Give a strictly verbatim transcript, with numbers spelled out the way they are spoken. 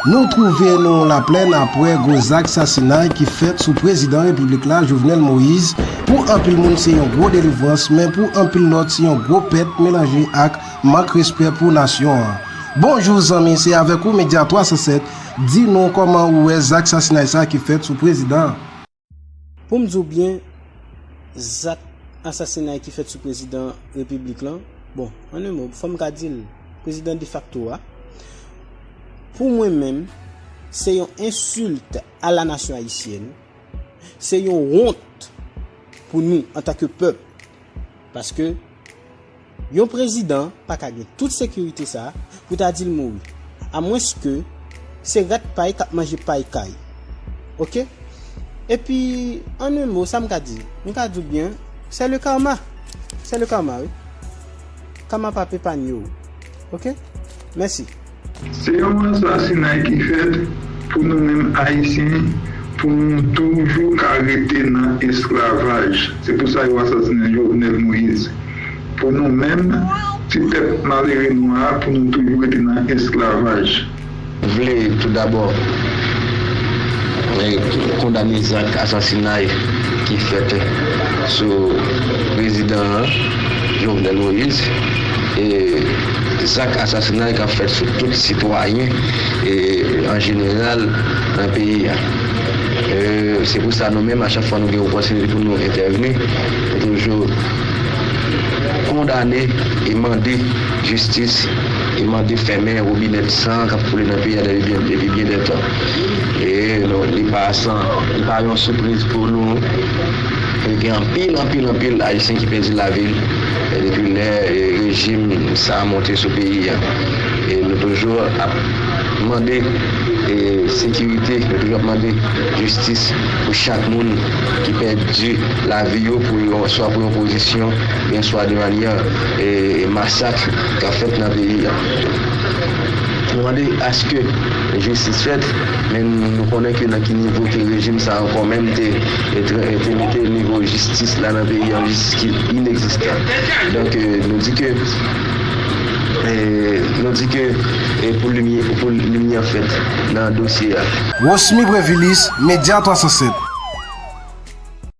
Nou twouve nou laplèn apre gwo zak sasinay ki fèt sou prezidan repiblik la, Jovenel Moïse. Pou anpil moun, se yon gwo delivrans, men pou anpil lòt, se yon gwo pèt melanje ak mank respè pou nasyon an. Bonjou zanmi, se avèk ou Medya twa san sèt. Di nou kòman ou wè zak sasinay sa ki fèt sou prezidan an. Pou m di w byen, zak asasinay ki fèt sou prezidan repiblik lan, bon, an en mo, fò m ka di l, prezidan defakto a, pou mwen menm, se yon ensilt a la nasyon ayisyèn, se yon wont pou nou antanke pèp, paske yon prezidan pa ka gen tout sekirite sa pou ta di l mouri. Amwenske se rat pay k ap manje pay kay. Oke? Epi, an en mo, sa m ka di? M ka di w byen, c'est le karma. C'est le karma, wi. Karma p ap epanye w. Oke? Mèsi. Se yon asasinay ki fèt pou nou menm Ayisyen, pou nou toujou ka rete nan esklavaj. Se pou sa yo asasinen Jovenel Moïse. Pou nou menm, ti pèp malere nou a, pou nou toujou rete nan esklavaj. Vle tou dabò, eh, kondane zak asasinay ki fèt sou prezidan an, Jovenel Moïse, e zak asasinay k ap fèt sou tout sitwayen, e, an jeneral nan peyi a. E, se pou sa nou menm, a chak fwa nou gen opòtinite pou nou entèvni, nou toujou kondane e mande jistis, e mande fèmen wobinè san k ap koule nan peyi a depi byen, depi byen dè tan. E nou, li pa san, li pa yon sipriz pou nou. E gen anpil, anpil, anpil Ayisyen ki pèdi lavi l, e depi lè, e, rejim sa a monte sou peyi a. E nou toujou ap mande, e, sekirite, nou toujou ap mande jistis pou chak moun ki pèdi lavi yo, pou yo, swa pou yon pozisyon, byen swa de manyè, e, masak k ap fèt nan peyi a. Nou mande aske jistis fèt, men nou konnen ke nan ki nivo ke rejim sa ankò menm te, te, te mete nivo jistis la nan peyi a, yon jistis ki inegzistan. Donk, e, nou di ke, e, nou di ke, e, pou limyè, pou limyè fèt nan dosye a. Rosmy Prévilis, Medya twa san sèt.